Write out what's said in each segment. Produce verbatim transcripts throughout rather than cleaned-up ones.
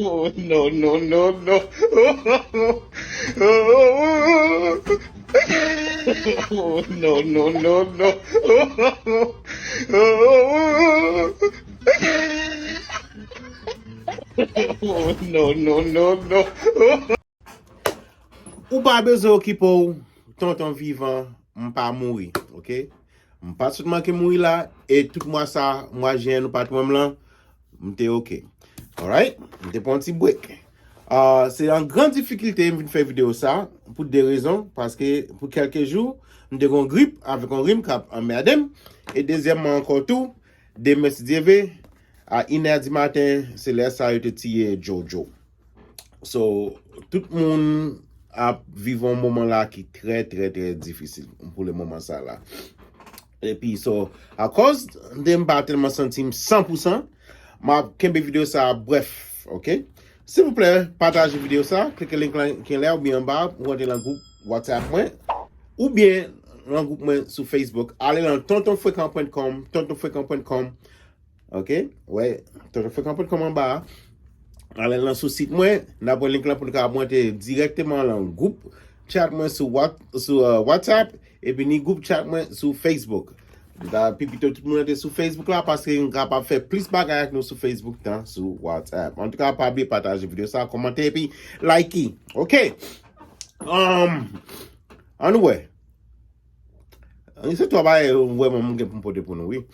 Oh, no, no, no, no. Oh, no, no, no, no. Oh, no, no, no, no. Ou pa bezwen okipe w, tonton vivan, m pa mouri, oke? M pa t sot manke mouri la, e tout mwa sa, mwa jen nou pa t wè m lan, m te oke. Alright? M te pran yon ti break. Ah, se an gran difikilte m vin fè videyo sa, pou de rezon, paske pou kèlke jou, m te gon grip avèk yon rim k ap anmède m, e dezyèmman ankò tou, demen si Dye ve, a inè di maten, se lè sa yo te tiye Jojo. So, tout moun ap viv yon moman la ki trè, trè, trè difisil pou le moman sa la. Epi, so, akòz de m pa tèlman santi m san pou san, m ap kenbe videyo sa a brèf, oke? Silvouplè, pataje videyo sa, klike link lan ki anlè oubyen anba, ou rantre nan gwoup WhatsApp mwen, oubyen nan gwoup mwen sou Facebook. Ale nan tonton frekan pwen kòm, tonton frekan pwen kòm, oke? Wè, tonton frekan pwen kòm anba a. Ale nan sou sit mwen, n ap wè link lan pou nou ka monte dirèkteman nan gwoup chat mwen sou What-, sou, euh, WhatsApp, epi ni gwoup chat mwen sou Facebook. M ta pi pito tout moun antre sou Facebook la, paske n kapab fè plis bagay ak nou sou Facebook tan sou WhatsApp. Antouka, pa bliye pataje videyo sa, kòmante epi like. Oke. Um, ann wè. Se twa bagay vrèman m gen pou m pote pou nou, wi.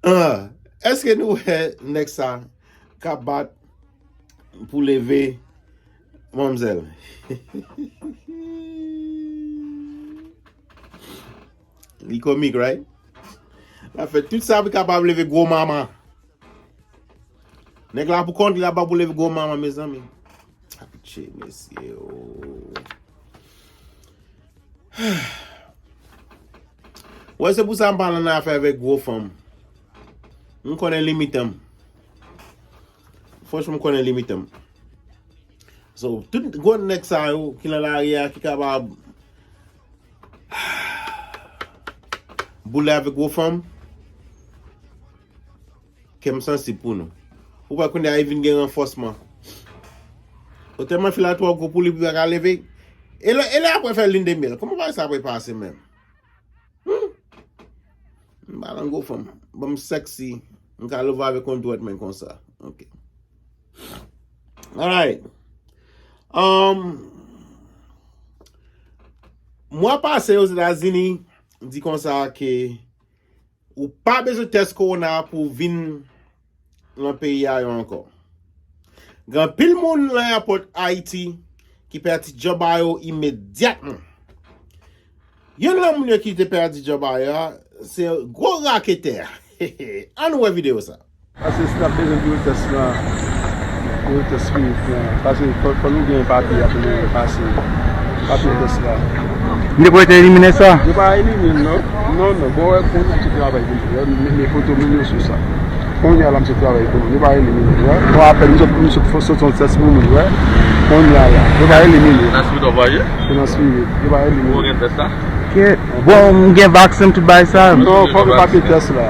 Ah, èske nou wè nèg sa k ap bat pou leve manmzèl? Li komik, right? L ap fè tout sa pou l kapab leve gwo manman. Nèg la pou kont li, l ap bat pou leve gwo manman, mezanmi. Pitye, mesye, oh. Wè, se pou sa m pa nan afè avèk gwo fanm. M konnen limit an m. Franchman, m konnen limit an m. So, tout gwo nèg sa yo ki nan lari a, ki kapab boule avèk gwo fanm, kè m sansib pou nou. Ou wè kounye a, li vin gen ranfòsman. Ou tèlman fi la twò gwo pou li, pou li pa ka leve. E lè, e lè apre fè lin de myèl, kòman bagay sa apre pase menm? Hmm? M pa nan gwo fanm. Ban m sexy. M ka leve avèk yon dwèt men konsa. Ok. Alright. Um, mwa pase Ozetazini di konsa ke ou pa bezwen tès kowona pou vin nan peyi a yo ankò. Gen anpil moun nan èpòt Ayiti ki pèdi djòb a yo imedyatman. Youn nan moun yo ki te pèdi djòb a yo a, se gwo raketè a. Ann wè videyo sa. Paske si n ap bezwen pou yo tès la, pou yo tès pitit la, paske fò, fò nou gen papye a pou nou pase papye tès la. M te pou yo te elimine sa. Yo pa elimine l, non. Non, non. Bon, wè, pou nou tout travay pou nou. Wè, men, men foto moun yo sou sa. Kounye a la, m sot travay pou nou. Yo pa elimine l, wè. Bon, apèn m sot, m sot fò sot yon tès pou moun, wè. Kounye a la. Yo pa elimine l. Nan spirit ou voye? Se nan spirit. Yo pa elimine l. Ou gen tès la? Ke, bon, m gen vaksen, tout bagay sa. Non, fò gen papye tès la.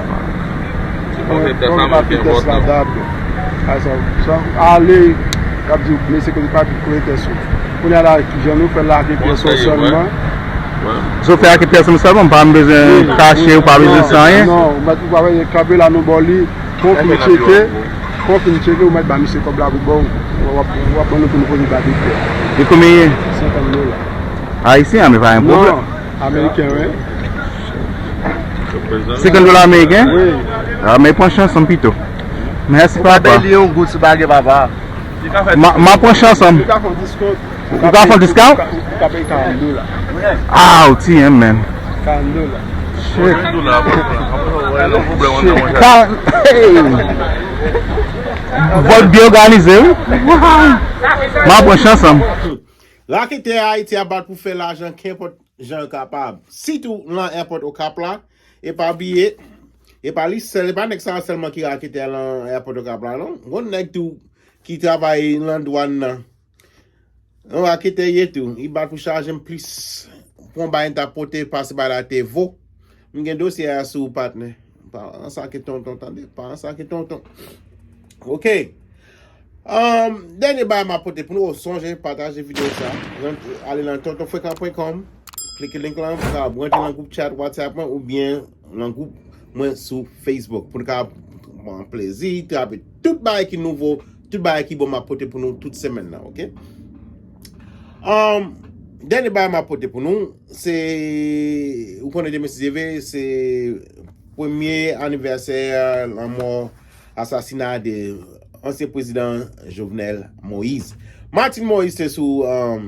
Fò gen papye tès la dabò. Sa, sa ale, y ap di w, mesye, kote papye, kote tès ou? Kounye a la, jan nou fè l la, ak pyès ou sèlman. So fè ak pyès ou sèlman, m pa m bezwen kache, ou pa bezwen fè anyen. Non, ou mèt, ou pa bezwen kanpe la, nou ba w li, kon fin tcheke, kon fin tcheke, ou mèt ba misye kòb la pou ba w, w ap, w ap ban nou pou nou poze babikè. E konbyen ye? Senkant dola. Ayisyen, men pa gen pwoblèm. Non, ameriken, wi. Senkant dola ameriken? Wi. A, men pran chans an pito. Mèsi, papa. Ou pa peye yon goud si w pa gen papa. M a, m a pran chans an. Ou ka fè yon diskont. Ou ka fè yon discount? Ou ka, ou ka peye karant dola. Ah, ou tiye m, man. Karant dola. Ka- hey. Vòt byen òganize, wi. M a pran chans ansanm. Raketè Ayiti ap bat pou fè lajan kenpòt jan yo kapab. Sitou nan èpòt Okap la. E pa bliye, e pa li sèl, e pa nèg sa a sèlman ki raketè lan èpòt Okap la, non. Gon nèg tou ki travay lan dwàn nan. Yon raketè ye tou. Li bat pou chaje m plis. Pou yon bagay m ta pote pase bagay la te vo. M gen dosye a sou ou patnè. Pa an sa ke tonton, tande. Pa an sa ke tonton. Ok. Um, dènye bagay m ap pote pou nou, sonje pataje videyo sa. Rant- Ale nan tonton frekan pwen kòm. Klike link lan, pou ka rantre nan gwoup chat WhatsApp mwen oubyen nan gwoup mwen sou Facebook. Pou nou ka pran plezi, trape tout bagay ki nouvo, tout bagay ki bon m ap pote pou nou tout semèn nan, ok? Um, dènye bagay m ap pote pou nou, se, ou konnen demen si Dye vle, se premye anivèsè lanmò, asasina de ansyen prezidan Jovenel Moïse. Martine Moïse te sou um,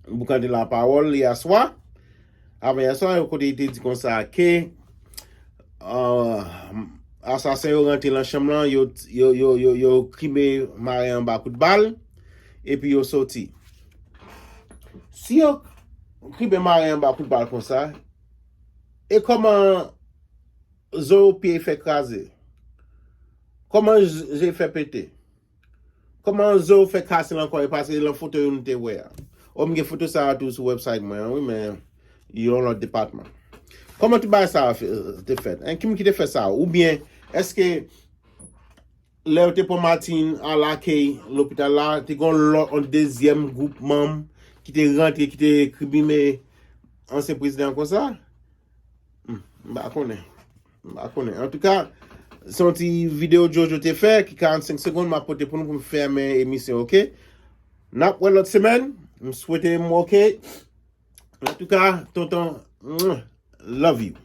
boukante lapawòl yè swa, avan yè swa, kote li te di konsa ke uh, asasen yo rantre lan chanm lan, yo, yo, yo, yo, yo kribe mare anba kout bal, epi yo soti. Si yo kribe mare anba kout bal konsa, e kòman zo yo pye fè kraze? Kòman je fè pete? Kòman zo yo fè kase lan kò yo pase lan foto yo nou te wè a? O, m gen foto sa a tou sou website mwen an, wi, men yon lòt depatman. Kòman tout bagay sa a te fèt? Hein? Ki moun ki te fè sa? Oubyen, èske lè yo te pran Martine a lakèy lopital la, te gen yon lòt, yon dezyèm gwoup manm ki te rantre, ki te kribime ansyen prezidan konsa? Hmm, m pa konnen. M pa konnen. Antouka, se yon ti videyo Jojo te fè ki karannsenk segonn m ap pote pou nou pou m fèmen emisyon, ok? N ap wè lòt semèn. M swete m ok. Antouka, tonton, mwah, love you.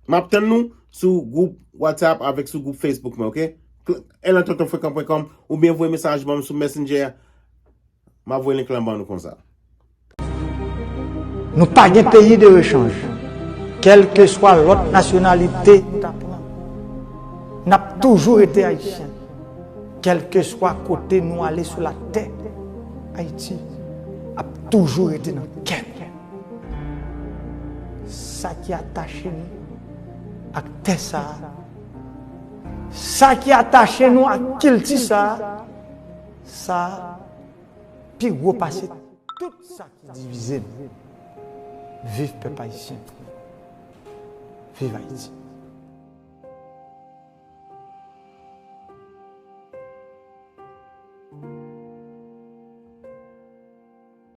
M ap tann nou sou gwoup WhatsApp avèk sou gwoup Facebook mwen, ok? Kl- Elan tonton frekan pwen kòm oubyen voye mesaj ban m sou Messenger. M ap voye link lan ban nou konsa. Nou pa gen peyi de rechanj. Kèlkeswa lòt nasyonalite nou ta pran, n ap toujou rete ayisyen. Kèlkeswa kote nou ale sou latè, Ayiti ap toujou rete nan kè nou. Sa ki atache nou ak tè sa a, sa ki atache nou ak kilti sa a, sa pi wo pase tout sa ki divize nou. Viv pèp ayisyen. Viv Ayiti.